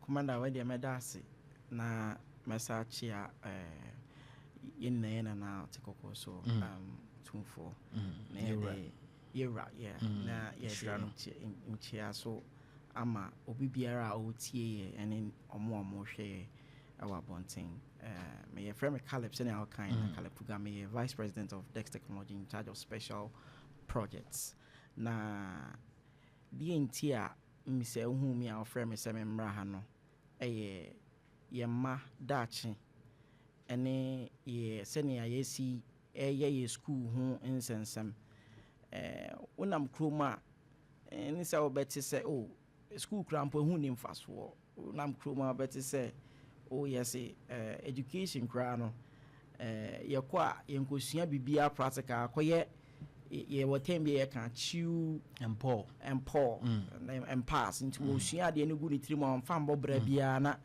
Commander, wɛdeɛ mɛda ase na mɛsa akyea yɛn nyinaa, yɛn nana ɔte kɔkɔɔ so, tumfoɔ na yɛde yɛwura yɛ na Hyira yɛde no. nkyea so ama obi biara a ɔretie yɛ ɛne ɔmo a ɔmo hwɛ yɛ ɛwɔ abɔnten. Meyɛ frɛ me Caleb, sɛnea ɔkan na Caleb Puga. Meyɛ vice president of Dex Technology in charge of special projects. Na deɛ nti a mesɛ wohu mi a ɔfrɛ me sɛ memmra ha no, ɛyɛ yɛn mma daakye ɛne yɛ sɛnea yɛsi ɛyɛ yɛ school ho nsɛnsɛm. Wonam kurom a, ɛne sɛ wobɛte sɛ, o, school kora mpo ɛho ni mfasoɔ. Wonam kurom a, wobɛte sɛ, o, yɛse education koraa no, yɛkɔ a yɛnkɔsua biribiara practical, akɔyɛ yɛwɔ term bi a yɛka chew and Paul and paul and pass. Nti wɔsua adeɛ no gu ne tirim a, ɔmfa mbɔ bra biara na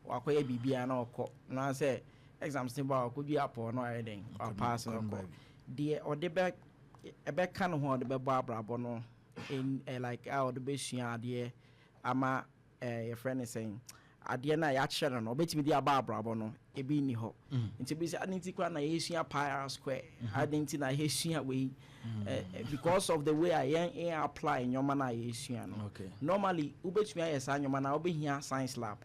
wakɔyɛ biribiara na ɔkɔ na sɛ exams ne ba a, ɔkɔdua apɔ na ɔayɛ den, wapass na ɔkɔ. Deɛ ɔde bɛ ɛbɛka ne ho a ɔde bɛbɔ abrabɔ no in like a ɔde bɛsua adeɛ ama yɛfrɛ no sɛn, adeɛ no a yɛakyerɛ no, ɔbɛtumi de aba abrabɔ no, ebi nni hɔ. Nti bi sɛ ade nti koraa na yɛsua pi r square, ade nti na yɛsua wei, because of the way a yɛn apply nneɛma no a yɛsua no. Normally wobɛtumi ayɛ saa nneɛma no a, wobɛhia science lab,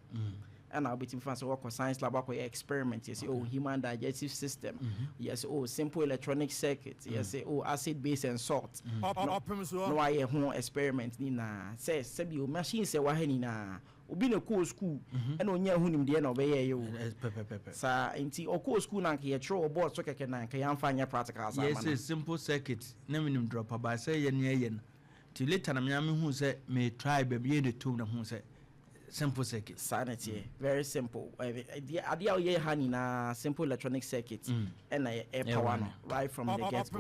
ɛna wobɛtumi fa sɛ wɔkɔ science lab akɔyɛ experiment. Yɛsɛ, oh, human digestive system, yɛsɛ, oh, simple electronic circuit, yɛsɛ, oh, acid, base and salt, Ɔpem na wayɛ ho experiment nyinaa sɛ sɛbi o machine sɛ waha nyinaa, obi na kɔɔ school ɛna onya ho nimdeɛ na ɔbɛyɛ yɛ o. Pɛpɛpɛpɛ. Saa nti ɔkɔɔ school na nka yɛtwerɛ wɔ board so kɛkɛ na nka yɛamfa nyɛ practical saa ama no. Yɛsɛ simple circuit na menim drop aba sɛ yɛ ne ɛyɛ no, nti later na menya mehu sɛ me try baabi yɛ ne tom na hu sɛ simple circuit. Saa na teɛ, very simple. Adeɛ a woyɛ ha nyinaa, simple electronic circuit ɛna ɛpower no right from the get go.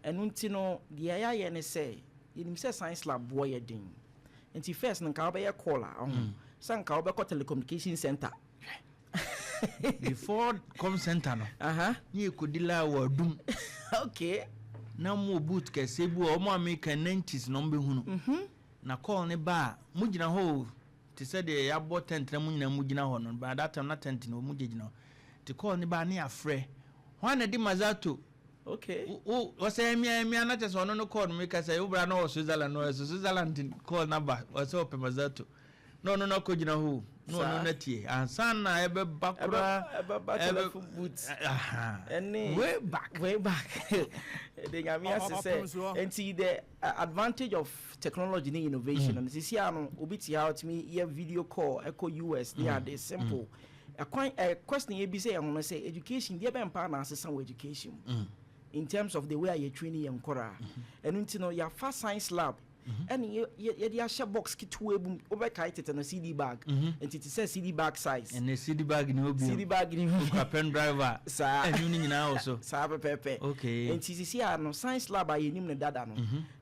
Ɛno nti no, deɛ yɛayɛ ne sɛ yɛnim sɛ science lab boɔ yɛ den, nti first no nka wobɛyɛ call a ɔho sɛ nka wobɛkɔ telecommunication center. Before com center no, ne yɛkɔdi line wɔ Adum. Na mo wɔ booth kɛseɛ bi wɔ ɔmo a meka 90s na ɔmbɛhunu na call ne ba a, mogyina hɔ o, te sɛ deɛ yɛabɔ tent na mo nyinaa mo gyina hɔ no. By that time na tent no ɔmo gyina hɔ, nti call ne ba a, ne yɛafrɛ hwan na de mazato. Wo wɔsɛ ɛmia ɛmia na kyɛ sɛ ɔno no call no, meka sɛ wobra na ɔwɔ Switzerland na ɔyɛ so Switzerland call naba, ɔsɛ ɔpɛ mazato na ɔno no akɔ gyina hɔ o, na ɔno no atie ansa na ɛbɛba koraa. Ɛbɛba telephone booth. Ɛne way back. Way back de, Nyame ase sɛ nti the advantage of technology ne innovation no, sisi a no obi te ha, ɔtumi yɛ video call ɛkɔ US ne ade simple. Ɛkwan question yɛ bi sɛ yɛn ho no sɛ education deɛ bɛn paa na asesa wɔ education mu in terms of the way a yɛ train yɛn nkɔraa? Ɛno nti no, yɛafa science lab ɛne yɛde ahyɛ box ketewa bi mu. Wobɛkae tete no, CD bag, nti te sɛ CD bag size. Ɛnɛ CD bag ne obi CD bag ne okura pen drive a saa. Ɛnu ne nyinaa wɔ so. Saa pɛpɛɛpɛ. Nti sisi a no, science lab a yɛnim no dada no,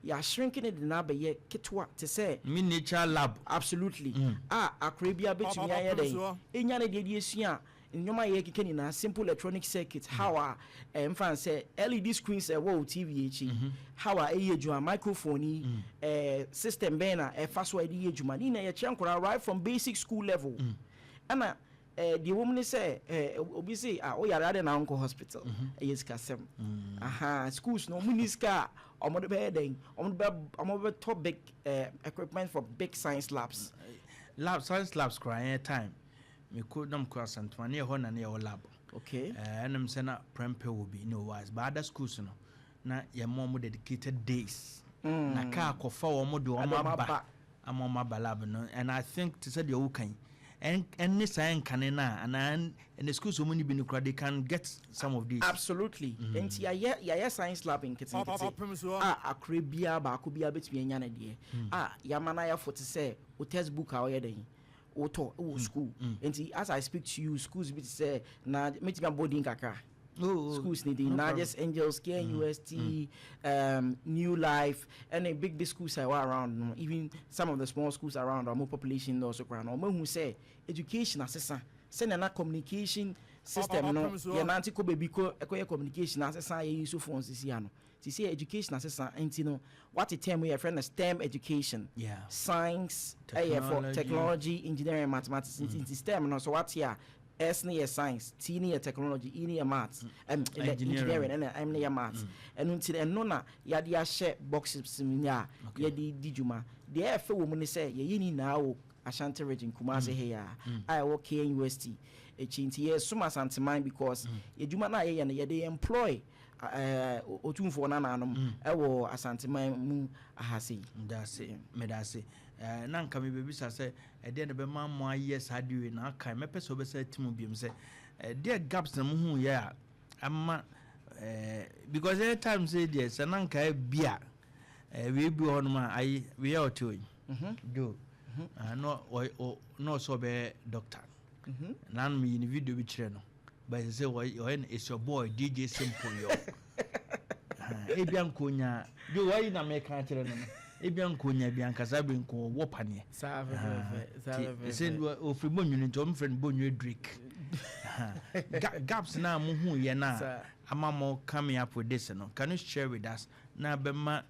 yɛashrink ne de no abɛyɛ ketewa te sɛ miniature lab. Absolutely, a akora bi abɛtumi ayɛ dɛn ɛnya ne deɛ de esua nneɛma a yɛkeka nyinaa, simple electronic circuit, how a ɛmfa sɛ LED screens ɛwɔ wo TV akyi, how a ɛyɛ adwuma, microphone yi, system bɛn na ɛfa so a ɛde yɛ adwuma ne nyinaa, yɛkyerɛ nkwaraa right from basic school level. Ɛna deɛ wɔ mu ne sɛ obi se a woyare ade na wonkɔ hospital, ɛyɛ sikasɛm. Aha schools no, ɔmo ni sika a ɔmo de bɛyɛ dɛn, ɔmo bɛtɔ big equipment for big science labs. Lab, science labs koraa, yɛn time mekɔ na mekɔ Asantuma ne yɛ hɔ na ne yɛwɔ lab. Ɛnam sɛ na Prempeh wɔ bi ne wɔ wise, but other schools no na yɛma ɔmo dedicated days na kaa kɔfa wɔn de wɔn Ade ɔmo aba aba. Ama ɔmo aba lab no. And I think te sɛ deɛ ɔwoka yi, ɛne saa nkane no a anaa ɛne schools ɔmo ni bi no koraa, they can get some of these. Absolutely. Nti yɛayɛ science lab nketenkete a akora biara baako biara bɛtumi anya ne deɛ a yɛama no ayɛfo te sɛ wo textbook a ɔyɛ dɛn wotɔ wɔ school. Nti as I speak to you, schools bi te sɛ na mɛtumi abɔ din kakra. Oh, Schools ni din no problem. Nigest Angels, KNUST, New Life ɛne big big schools a ɛwɔ around no, even some of the small schools around, ɔmo population dɔɔso koraa no, ɔmo ahu sɛ education asesa sɛnea na communication system no yɛnante kɔ baabi kɔ ɛkɔyɛ communication asesa, yɛyi so phone sisi ano. Ti sɛ education asesa, nti no wate term yi, yɛfrɛ no STEM education. Science ɛyɛ for technology. Technology, engineering and mathematics. Nti STEM no, so wate a, S ne yɛ science, T ne yɛ technology, E ne yɛ maths, M ɛnɛ engineering. Engineering, ɛna M ne yɛ maths. Ɛno nti ɛno na yɛde ahyɛ boxes mu a yɛde di dwuma. Deɛ ɛfɛ wɔ mu ne sɛ yɛyɛ ne nyinaa wɔ Ashanti Region, Kumase ha yi a ɛwɔ KNUST akyi. Nti yɛsom Asanteman because yɛdwuma no a yɛyɛ no, yɛde employ otumfoɔ nananom ɛwɔ Asanteman mu ahase yi. Medase, medase. Na nka mebɛbisa sɛ ɛdeɛ na bɛma mo ayɛ saa de wei na aka. Mɛpɛ sɛ wobɛsɛ ati mu biom sɛ ɛdeɛ gaps na mohu yɛ a ama because ɛyɛ time sɛ deɛ sɛ na nka bi a wei bi wɔ hɔnom a ayi wei a ɔte hɔ yi jo. Ah, na na ɔsɛ ɔbɛyɛ doctor. Na no meyi ne video bi kyerɛ no, but sɛ ɔyɛ no, "It's your boy DJ Simple." Yɔ ebia nkonya jo wayi na meka kyerɛ no, ebia nkonya bi ankasa bi nko wɔ paneɛ. Saa fɛfɛɛfɛ, saa fɛfɛɛfɛ. Sɛ ofiri Bɔnwini nti ɔmfrɛ no Bɔnwini Drake. Gaps na mohu yɛ no a ama mo coming up with this no, can you share with us na bɛma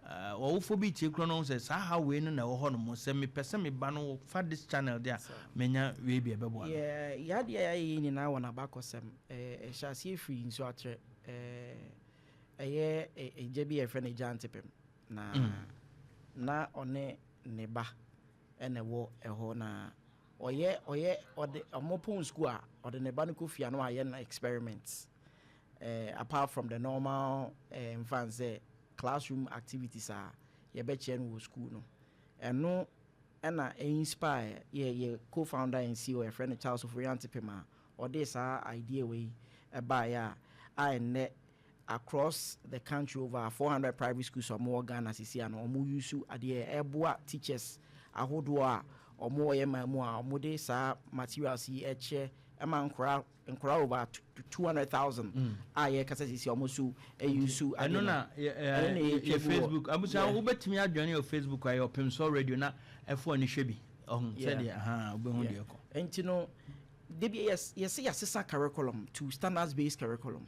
ɔwofo bi tie kuro no sɛ saa ha wei no na ɛwɔ hɔ nom sɛ mepɛ sɛ meba no fa this channel de a menya wei bi ɛbɛboa no? Yɛadeɛ a yɛayɛ nyinaa wɔ n'abakɔsɛm. Ɛhyɛ aseɛ firi nsuo atrɛ. Ɛyɛ ɛgya bi a yɛfrɛ no Agya Ntepem na na ɔne ne ba ɛna ɛwɔ ɛhɔ na ɔyɛ ɔde ɔmo pɔn school a, ɔde ne ba no kɔ fie no, ayɛ no experiments apart from the normal mfa sɛ classroom activities a yɛbɛkyerɛ no wɔ school no. Ɛno ɛna inspire yɛ co-founder and CEO, yɛfrɛ no Charles Ofori Antipem, a ɔde saa idea wei ɛbaeɛ a ɛnnɛ across the country, over 400 private schools a wɔwɔ Ghana sisi a no, wɔn use adeɛ ɛboa teachers ahodoɔ a wɔn yɛ man mu a wɔde saa materials yi ɛkyerɛ ɛma nkora over 200,000 a yɛkasa sisi a wɔn nso use adeɛ ɛno no. Na ɛno na yɛ yɛtwa gu hɔ. Facebook abusua, wobɛtumi adwane yɛ Facebook a yɛ Ɔpemsɔ Radio na ɛfoɔ ne hwɛ bi ɔho sɛdeɛ aha wobɛhu deɛ ɛkɔ. Nti no debi yɛsɛ yɛasesa curriculum to standards based curriculum.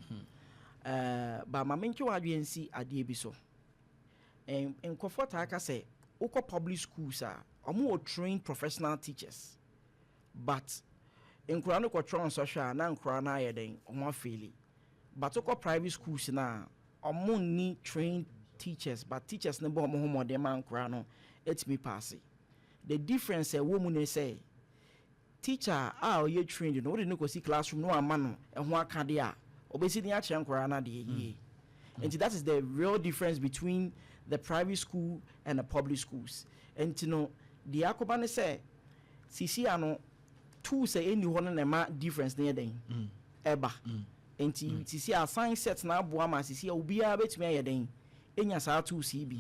Ba ma mentwe w'adwene nsi adeɛ bi so. Nkurɔfoɔ taa ka sɛ wokɔ public schools a, ɔmo wɔ trained professional teachers, but nkwadaa no kɔtwerɛ nsɔhwɛ a, na nkwadaa no ayɛ dɛn? Ɔmo afail. But wokɔ private schools na ɔmo nni trained teachers, but teachers no bɔ ɔmo ho mmɔden ma nkwadaa no etumi pass. The difference ɛwɔ mu ne sɛ teacher a ɔyɛ trained no, wode no kɔsi classroom na wama no ɛho akadeɛ a ɔbɛsi ne akyerɛ nkwadaa no adeɛ yie. Nti that is the real difference between the private school and the public schools. Nti no deɛ akɔba ne sɛ sisi ano tools a ɛnni hɔ no na ɛma difference no yɛ den ɛba. Nti sisi a science set na aboa ma sisi a obiara bɛtumi ayɛ den ɛnya saa tools yi bi.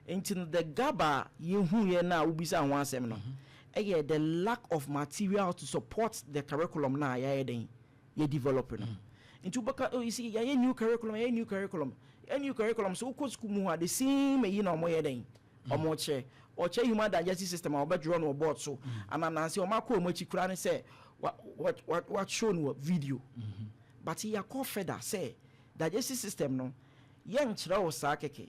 Nti no the gap a yɛhu yɛ no a wobisa ho asɛm no, ɛyɛ the lack of material to support the curriculum na yɛayɛ den yɛ develop no. Nti wobɛka, oh, you see, yɛayɛ new curriculum, yɛayɛ new curriculum, yɛayɛ new curriculum. So wokɔ school mu hɔ a, the same ɛyi na ɔmoyɛ den ɔmo kyerɛ. Ɔkyerɛ human digestive system a, ɔbɛdraw no wɔ board so anananse ɔmo akɔ ɔmo akyi koraa ne sɛ wa show no wɔ video. But yɛakɔ further sɛ digestive system no, yɛnkyerɛ wo saa kɛkɛ,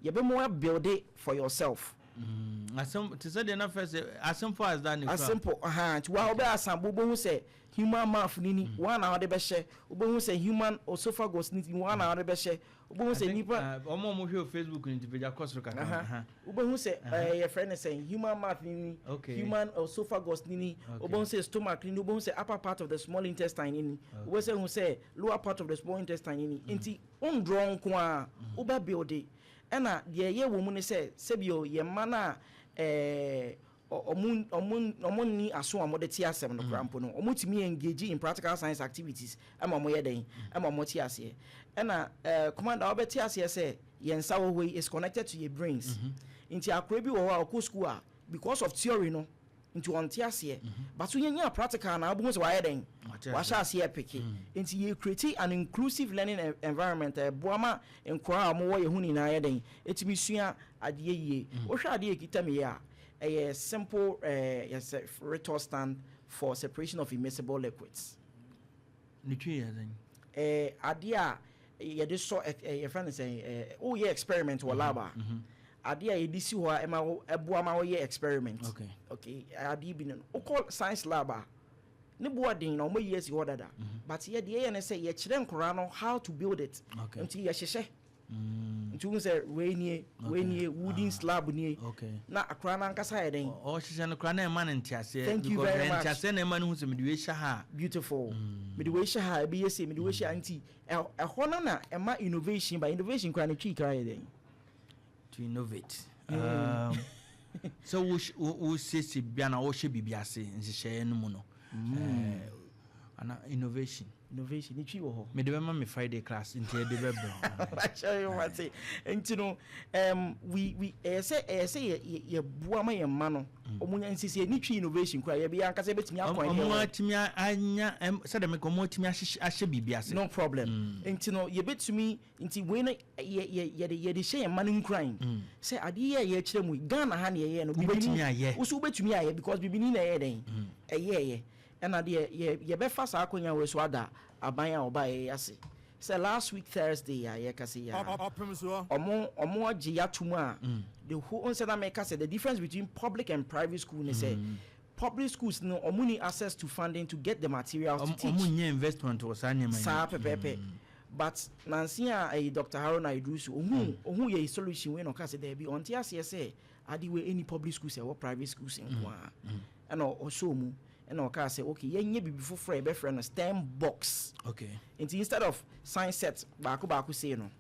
yɛbɛma build it for yourself. Asɛm te sɛ deɛ na fɛ sɛ as simple as that ne as simple aha. Nti wa wobɛ asambo, wobɛhu sɛ human mouth ni wa na wɔde bɛhyɛ, wobɛhu sɛ human esophagus ni wa na wɔde bɛhyɛ, wobɛhu sɛ nipa ɔmo a ɔmo hwɛ wɔ Facebook no nti pagya kɔ soro kakra. Wobɛhu sɛ yɛfrɛ no sɛ human mouth ni, human esophagus ni, wobɛhu sɛ stomach ni, wobɛhu sɛ upper part of the small intestine ni, wobɛhu sɛ hu sɛ lower part of the small intestine ni. Nti wondraw nko a, wobɛ build. Ɛna deɛ ɛyɛ wɔ mu ne sɛ sɛbio yɛ mma no a ɔmo nni aso a ɔmo de te asɛm no koraa mpo no, ɔmo tumi engage in practical science activities ɛma ɔmo yɛ dɛn, ɛma ɔmo te aseɛ. Ɛna commander, ɔbɛte aseɛ sɛ yɛn nsa wɔ hɔ yi is connected to your brains. Nti akora bi wɔ hɔ a ɔkɔ school a, because of theory no nti ɔnte aseɛ, but so yɛnya practical na wobɛhu sɛ wayɛ dɛn? Wate aseɛ. Wahyɛ aseɛ pick. Nti yɛ create an inclusive learning environment a ɛboa ma nkora a wɔwɔ yɛn ho nyinaa yɛ dɛn, ɛtumi sua adeɛ yie. Wohwɛ adeɛ ɛkita me yɛ a, ɛyɛ simple yɛsɛ retort stand for separation of immiscible liquids. Ne twi yɛ sɛn? Adeɛ a Yɛde sɔ yɛfrɛ no sɛ woyɛ experiment wɔ lab a, adeɛ a yɛde si hɔ a ɛma wo, ɛboa ma woyɛ experiment. Okay, adeɛ bi no, wokɔ science lab a, ne boa den na ɔmo yi asi hɔ dada, but yɛ deɛ yɛ ne sɛ yɛkyerɛ nkoraa no how to build it. Nti yɛhyehyɛ, nti wohu sɛ wei nie, wei nie, wooden slab nie. Na akora no ankasa yɛ den. Ɔhyehyɛ no koraa na ɛma no nteaseɛ. Thank you very much. Nteaseɛ na ɛma no hu sɛ mede wei hyɛ ha. Beautiful. Mede wei hyɛ ha, ebi yɛ se mede wei hyɛ ha, nti ɛhɔ no na ɛma innovation ba. Innovation koraa ne Twi koraa yɛ den? To innovate, sɛ wosiesie biribi na wohyɛ biribi ase, nhyehyɛeɛ no mu no, ana innovation. Innovation ne Twi wɔ hɔ. Mede bɛma me Friday class, nti yɛde bɛbrɛ. Akyerɛ wate, nti no we ɛyɛ sɛ yɛ yɛboa ma yɛn mma no ɔmo nya nsisi ne Twi innovation koraa, yɛbi ankasa yɛbɛtumi akɔ. Ɔmo atumi anya, sɛdeɛ meka, ɔmo atumi ahyɛ biribi ase. No problem. Nti no yɛbɛtumi, nti wei no yɛ yɛ yɛde hyɛ yɛn mma no nkuran sɛ adeɛ yɛ a yɛkyerɛ mu yi, Ghana ha ne yɛyɛ no. Wobɛtumi ayɛ. Woso wobɛtumi ayɛ, because bibini na ɛyɛ dɛn ɛyɛɛyɛ. Ɛna deɛ yɛbɛfa saa akonnwa wei so ada aban a ɔba yɛ ase sɛ last week Thursday a yɛka sɛ yɛ ɔmo agye yato mu a, the whole nsɛ na mɛka sɛ the difference between public and private school ne sɛ public schools no, ɔmo need access to funding to get the materials to teach. Ɔmo nyɛ investment wɔ saa nneɛma yi. Saa pɛpɛɛpɛ. But nansi a ɛyɛ Dr Haruna Iddrisu ohun yɛ solution wei na ɔka sɛ dɛbi, ɔnte aseɛ sɛ ade wei any public schools, ɛwɔ private schools nko ara. Ɛna ɔsɔ mu ɛna ɔka sɛ okay, yɛnyɛ biribi foforɔ a yɛbɛfrɛ no STEM box. Nti instead of science set baako baako sei no,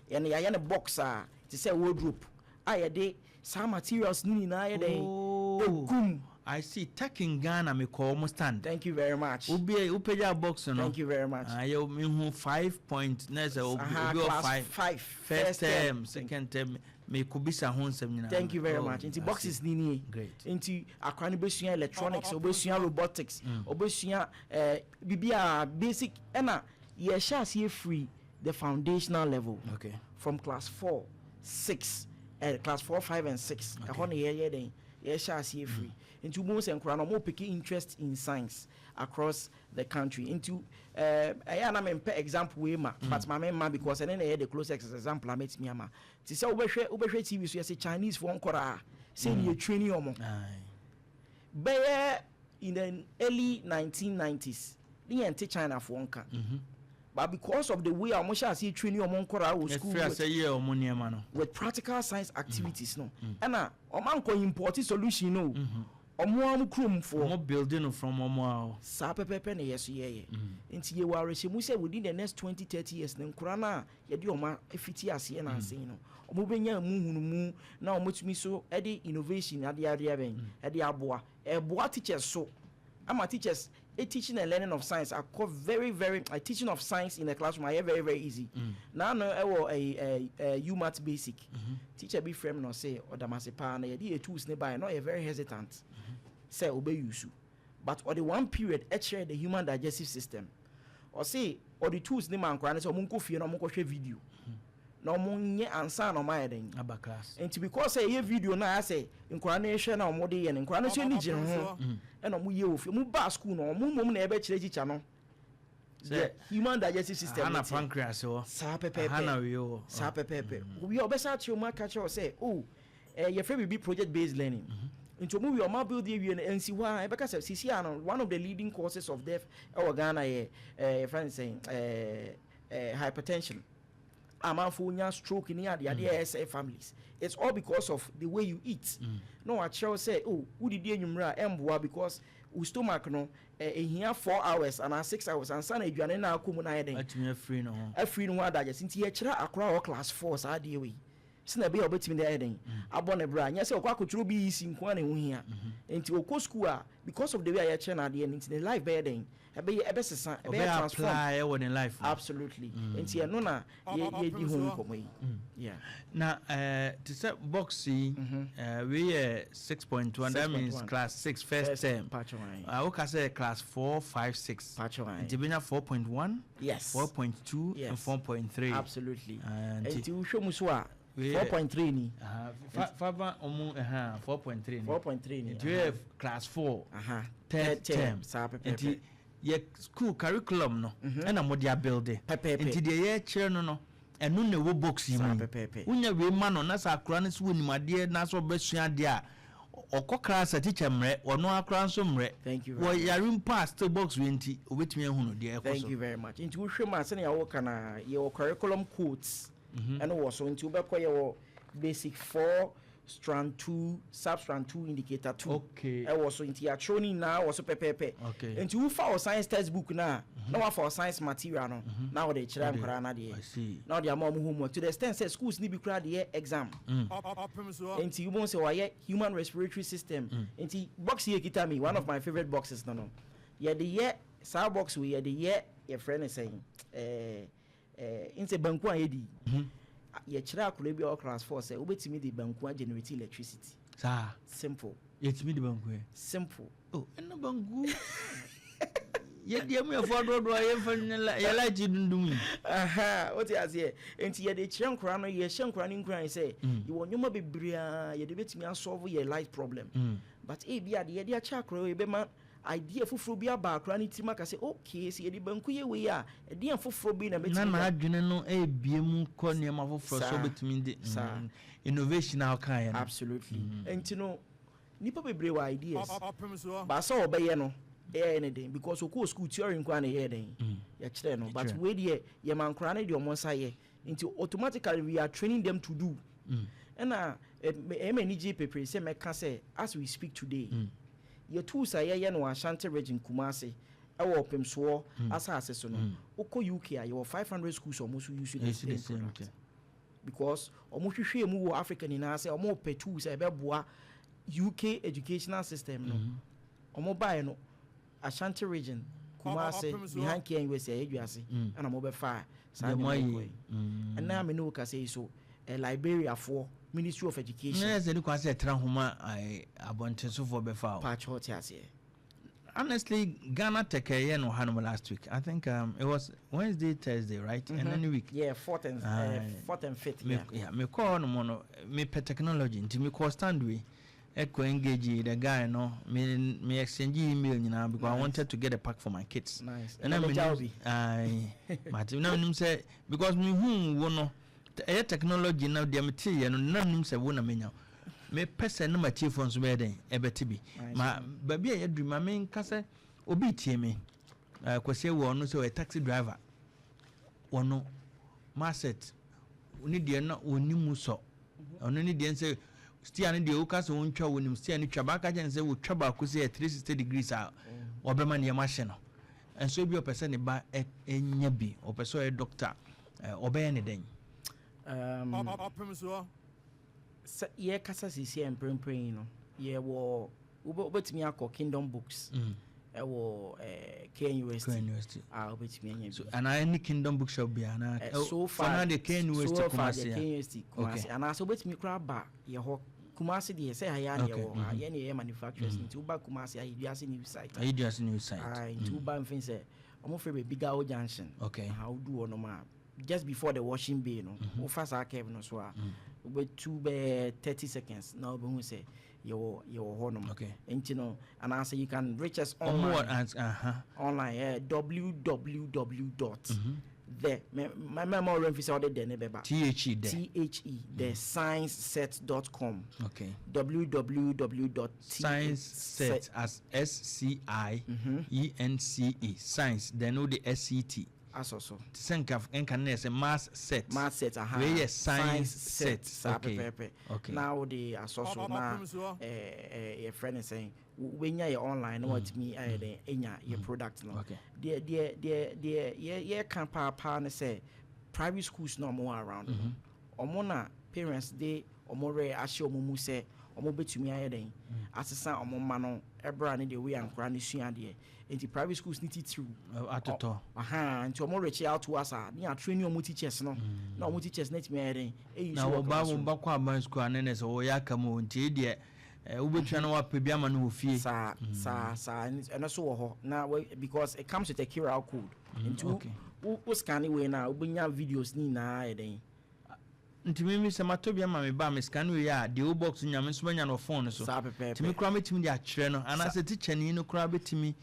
yɛne yɛayɛ no box a te sɛ wardrobe a yɛde saa materials no nyinaa yɛ dɛn egum. I see. Tech in Ghana, me kɔ ɔmo stand. Thank you very much. Obi wopagya box no. Thank you very much. Ayɛ mehu 5 point na sɛ obi wɔ five five. First term, second term, mekobisa ho nsɛm nyinaa. Thank you very much. Nti boxes ni nie. Great. Nti akora no bɛsua electronics, obɛsua robotics, obɛsua biribi a basic, ɛna yɛhyɛ aseɛ firi the foundational level. From class 4, 6, class 4, 5 and 6. Ɛhɔ na yɛyɛ den yɛhyɛ aseɛ firi. Nti wobɛhu sɛ nkora no ɔmo pick interest in science across the country. Nti ɛyɛ a na mempɛ example wei ma, but ma memma because ɛne na ɛyɛ the closest example a mɛtumi ama. Nti sɛ wobɛhwɛ TV so, yɛsɛ Chinese foɔ nkɔraa sɛ ne yɛ training ɔmo. Bɛyɛ in the early 1990s ne yɛnte China foɔ nka, but because of the way a ɔmo hyɛ aseɛ training ɔmo nkɔraa wɔ school with, yɛ ɔmo nneɛma no with practical science activities no, ɛna ɔmo ankɔ import solution no, ɔmo amu kuromfoɔ. Ɔmo building no from ɔmo a. Saa pɛpɛpɛ na yɛ so yɛyɛ. Nti yɛwɔ awerɛhyɛmu sɛ within the next 20, 30 years ne nkora no a yɛde ɔmo afiti aseɛ nansen no, ɔmo bɛnya mu hunumu na ɔmo tumi so ɛde innovation adeɛ adeɛ bɛn ɛde aboa, ɛboa teachers so ama teachers a teaching and learning of science akɔ very very, teaching of science in the classroom ayɛ very very easy. Na ano ɛwɔ ɛɛ ɛɛ UMaT basic teacher bi frɛ mi na ɔsɛ ɔdamase paa na yɛde yɛ tools ne ba yɛ na ɔyɛ very hesitant sɛ ɔbɛ use, but ɔde one period ɛkyerɛ the human digestive system. Ɔse ɔde tools ne ma nkora ne sɛ ɔmo nkɔ fie na ɔmo nkɔhwɛ video na ɔmo nyɛ ansa na ɔmo ayɛ den. Aba class. Nti because sɛ ɛyɛ video na ayɛ sɛ nkora no ehwɛ na ɔmo de yɛ no, nkora no nso ani gye ne ho ɛna ɔmo yɛ wɔ fie. Ɔmo ba school no, ɔmo mmom na ɛbɛkyerɛ teacher no the human digestive system. Aha na pancreas wɔ. Saa pɛpɛɛpɛ. Aha na wei wɔ. Saa pɛpɛɛpɛ. Obi a ɔbɛsa akyerɛ ɔmo aka kyerɛ sɛ, oh, yɛfrɛ biribi project based learning. Nti ɔmo wie, ɔmo abuild awie no, nsi hɔ a ɛbɛka sɛ sisi ano, one of the leading causes of death ɛwɔ Ghana yɛ yɛfrɛ no sɛn, ɛɛ ɛɛ hypertension. Amanfo nya stroke ni ade ade ɛsɛ families. It's all because of the way you eat. Na wakyerɛw sɛ, oh, wodidi anwummerɛ a ɛmboa because wo stomach no ehia 4 hours anaa 6 hours ansa na aduane na akɔ mu na ayɛ den. Atumi afiri ne ho. Afiri ne ho adagye. Nti yɛkyerɛ akora a ɔwɔ class 4 saa adeɛ wei sina ɛbɛyɛ a ɔbɛtumi de ayɛ den abɔ ne bra, nyɛ sɛ ɔkɔ akɔtwerɛ BECE nko a na ɛho hia. Nti ɔkɔ school a, because of the way a yɛkyerɛ no adeɛ no, nti ne life bɛyɛ den, ɛbɛyɛ, ɛbɛsesa, ɛbɛyɛ ɔbɛyɛ transform. Apply ɛwɔ ne life mu. Absolutely. Nti ɛno na yɛdi ho nkɔmmɔ yi, yeah. Na te sɛ box yi, wei yɛ 6.1, that means 6.1. class 6, first term. Patro ayi. Woka sɛ class 4, 5, 6. Patro ayi. Nti bɛnya 4.1, 4.2 and 4.3. Absolutely. Nti nti wohwɛ mu so a, wei yɛ- 4.3 ni. Aha, fa ɔmo ɛha 4.3 ni. 4.3 ni. Nti wei yɛ class 4, aha third term. Saa pɛpɛɛpɛ. Nti Yɛ school curriculum no ɛna mode abuild. Pɛpɛɛpɛ. Nti deɛ yɛkyerɛ no, ɛno na ɛwɔ box yi Saa mu. pɛpɛɛpɛ. Wonya wei ma no na sɛ akora no sɛ wɔnim adeɛ na sɛ ɔbɛsua adeɛ a, ɔkɔ class a, teacher mmerɛ, ɔno akora nso mmerɛ. Thank you very wɔ yare mpo a, still box wei nti obɛtumi ahunu deɛ ɛkɔ Thank so. you very much. Nti wohwɛ mu a, sɛnea woka na yɛwɔ curriculum codes ɛno wɔ so. Nti wobɛkɔ, yɛwɔ basic 4 strand 2 sub strand 2 indicator 2 ɛwɔ so. Nti yɛatwerɛ no nyinaa wɔ so pɛpɛɛpɛ. Nti wofa wɔ science textbook no a, na wafa wɔ science material no na wode kyerɛ nkwaraa no I adeɛ see. na wode ama ɔmo homework, to the extent sɛ schools ni bi koraa de yɛ exam. Nti wobɛhu sɛ wɔayɛ human respiratory system. Nti box yi ekita me, one of my favourite boxes no, yɛde yɛ saa box wei, yɛde yɛ, yɛfrɛ no sɛn, nsɛ banku a yɛdi. Yɛkyerɛ akwadaa bi a ɔwɔ class 4 sɛ wobɛtumi de banku a generate electricity. Saa? Simple. Yɛtumi de banku ɛ? Simple. Oh, ɛna banku yɛdeɛ mu yɛfoɔ dodoɔ yɛmfa yɛ light dundum yi. Aha, wote aseɛ? Nti yɛde kyerɛ nkwaraa no, yɛhyɛ nkwaraa no nkuran sɛ yɛwɔ nneɛma bebree a yɛde bɛtumi asolve yɛ light problem. But ebi ade yɛde akyɛ akwaraa yi yɛbɛma idea foforɔ bi aba akwaraa no tirim aka sɛ, okay, sɛ yɛde banku yɛ wei a, ɛdeɛn foforɔ bi na na bɛtumi de n'adwene no ebie mu kɔ nneɛma foforɔ so. Wobɛtumi de Saa. Innovation a wokaeɛ no. Absolutely. Nti no nipa bebree wɔ ideas baasa a ɔbɛyɛ no ɛyɛ ne den because okɔɔ school, theory nkoa na ɛyɛ den yɛkyerɛ no. But Yɛkyerɛ. wei deɛ, yɛma nkwaraa no deɛ ɔmo nsa yɛ, nti automatically we are training them to do. Ɛna ɛyɛ ma anigye pepere sɛ mɛka sɛ as we speak today, yɛ tools a yɛyɛ no wɔ Ashanti Region, Kumase, ɛwɔ Ɔpemsoɔ asase so no, wokɔ UK a, yɛwɔ 500 schools a ɔmo nso use the Use the same same product because ɔmo hwehwɛ mu wɔ Africa nyinaa sɛ ɔmo pɛ tools a ɛbɛboa UK educational system no. Ɔmo baeɛ no, Ashanti Region, Kumase, behind KNUST, ɛyɛ Duase, ɛna ɔmo bɛfa saa Deɛ mo nneɛma yi ayɛ kɔɛ. Ɛna ame ne wo kasa yi so, Liberiafoɔ Ministry of Education. Na sɛ ne kwan sɛ ɛtra homa abɔntensofoɔ bɛfa o. Paakyɛw, te aseɛ. Honestly, Ghana Tech ɛyɛ no hanom last week, I think it was Wednesday, Thursday, right? And any week. Yeah, fourth and Aye. fourth and fifth. Me, Yeah. yeah, mekɔɔ hɔ nom no, mepɛ technology nti mekɔɔ stand wei ɛkɔ engage the guy no, me exchange email nyinaa because I Nice. wanted to get a pack for my kids. Nice. Ɛna Ɛna menim megya wo bi. Aye, mate. Na menim sɛ because mehu wo no, ɛyɛ technology na deɛ meteeɛ no, na menim sɛ wo na menya wo. Mepɛ sɛ ne matiefoɔ nso bɛyɛ dɛn ɛbɛte bi. Nice. Ma baabi a yɛduru, ma menka sɛ obi tie me, Kwasi wɔ ɔno sɛ ɔyɛ taxi driver, wɔno maset ne deɛ na ɔni mu sɔ ɔno ne deɛ sɛ steer no deɛ, woka sɛ wontwa, wɔnim steer no twa baaka kyɛn sɛ wotwa baako sɛ yɛ 360 degrees a, ɔbɛma nneɛma hyɛ no. Ɛnso bi ɔpɛ sɛ ne ba ɛnya bi, ɔpɛ sɛ ɔyɛ doctor, ɔbɛyɛ ne dɛn? Sɛ yɛkasa sisi a, mprempren yi no, yɛwɔ wobɛtumi akɔ Kingdom Books ɛwɔ KNUST KNUST. a wobɛtumi anya So bi. anaa any Kingdom Bookshop bi anaa? So for far now the KNUST so far Kumasi the a. KNUST Kumasi, anaasɛ wobɛtumi koraa ba yɛ hɔ Kumasi deɛ, sɛ ha yɛ a ne yɛwɔ ha, yɛne yɛyɛ manufacturers. Nti woba Kumasi, Ayeduase new site. Ayeduase new site. Aye, nti woba mfin sɛ ɔmo frɛ baabi Gao Junction. Aha, wodu hɔ nom a, just before the washing bay no, wofa saa curve no so a, wobɛtu bɛyɛ 30 seconds na wobɛhu sɛ yɛwɔ hɔ nom. Nti no, anaasɛ you can reach us ɔmo wɔ online. Aha. Online, www dot the mɛma ɔrɛ mfi sɛ ɔde the ne bɛba. The the. The thescienceset.com. Www dot Science Set as science, science, then wo de set. Asɔ so. Te sɛ nka ne yɛ sɛ mass set. Math set, aha. Wei yɛ science set. Saa pɛpɛɛpɛ. Na wode asɔ so na yɛfrɛ no sɛn, wobɛnya yɛ online na watumi ayɛ dɛn ɛnya yɛ product no. Deɛ yɛka paapaa ne sɛ private schools na ɔmo wɔ around no, ɔmo na parents de ɔmo rɛ ahyɛ ɔmo mu sɛ ɔmo bɛtumi ayɛ dɛn asesa ɔmo mma no ɛbra ne deɛ wei ankora ne sua adeɛ. Nti private schools ne titiriw. Atotɔ. Aha, nti ɔmo reach out to us a, ne yɛ ɔmo teachers no na ɔmo teachers no atumi ayɛ dɛn ɛyi na so wɔ wɔba classroom. Wɔba kɔ aban school ane ne sɛ wɔyɛ aka mu o, nti deɛ wobɛtua na woapɛ bi ama no wɔ fie. Saa ɛno so wɔ hɔ na because it comes with a QR code, nti wo scan wei na wobɛnya videos ne nyinaa yɛ dɛn. Nti mimi sɛ matɔ bi ama me ba, me scan wei a, deɛ wo box nyame nso bɛnya no wɔ phone no so. Saa Nti me pɛpɛɛpɛ. koraa mɛtumi de akyerɛ no anaasɛ teacher ni no koraa bɛtumi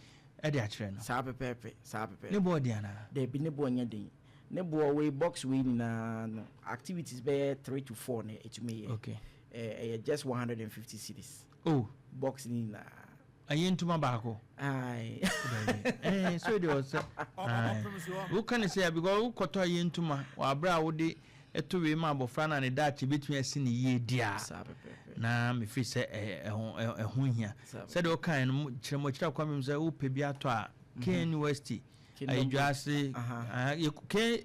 Ɛde akyerɛ no. Saa pɛpɛɛpɛ, saa pɛpɛɛpɛ. Ne boɔ de anaa? Dabi, ne boɔ nyɛ den. Ne boɔ wei, box wei nyinaa no, activities bɛyɛ three to four na ɛtumi yɛ. Ɛyɛ just 150 cedis. Oh. Box ne nyinaa. Ɛyɛ ntoma baako. Aye. So deɛ ɔsɛ woka ne sɛ, because wokɔtɔ ayɛ ntoma wɔ aberɛ a wode ɛto wei ma abɔfra no a, ne daakye bɛtumi asi ne yie di a. Saa pɛpɛɛpɛ. Na mefiri sɛ ɛho hia. Sɛdeɛ wokae no, kyerɛ mo kyerɛ kwan sɛ wopɛ bi atɔ a, KNUST Ayidwase,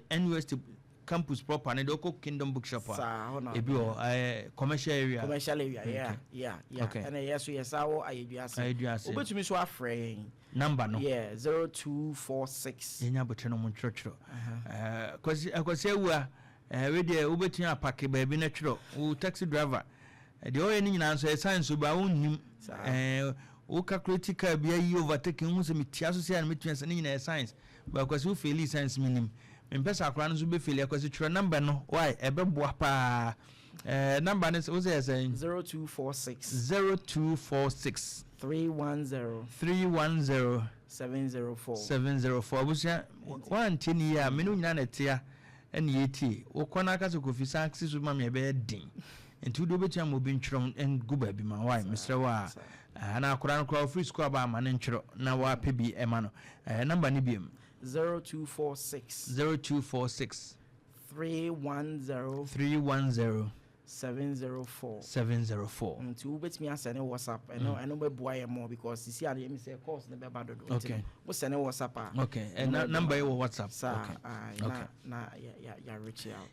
KNUST campus proper ne deɛ, wokɔ Kingdom Bookshop a, ebi wɔ commercial area. Commercial area, yeah. Ɛna yɛ so yɛ saa wɔ Ayidwase. Ayidwase. Wobɛtumi so afrɛ yɛn. Number no. Yeah, 0246. Yɛnya abotire no mu ntwerɛtwerɛ. Kwasi Akwasi Awua, wei deɛ wobɛtumi apark baabi no twerɛ. Wo taxi driver deɛ, ɔyɛ no nyinaa nso ɛsan so ba wonnim. Wo calculate car bi ayi overtaking ho sɛ metia so sɛ a na metumi asɛ ne nyinaa yɛ science. Ba Kwasi, wo fail science, menim mempɛ sɛ akora no nso bɛfail. Akwasi, twerɛ number no why, ɛbɛboa paa. Number no, wo sɛ yɛ sɛn? 0246. 0246. 310. 310. 704. 704. Abusua, woantie ne yie a, mene wo nyinaa na ɛtea ɛne yɛtie. Wokɔ no aka sɛ Kofi san si so ma me, ɛbɛyɛ den. Nti wode wobɛtumi ama obi ntwerɛ ngu baabi ma wae. Mesrɛ wo a, ana akora no koraa ɔfiri sukuu aba, ama ne ntwerɛ na wapɛ bi ɛma no. Number no biom. 0246. 0246. 310. 310. 704. 704. Nti wobɛtumi asend WhatsApp. Ɛno bɛboa yɛ mɔ because sisi adeɛ mi sɛ calls ne bɛba dodo. Okay. Wosend WhatsApp a. Okay, number yi wɔ WhatsApp. Saa. Okay. Na yɛ reach out.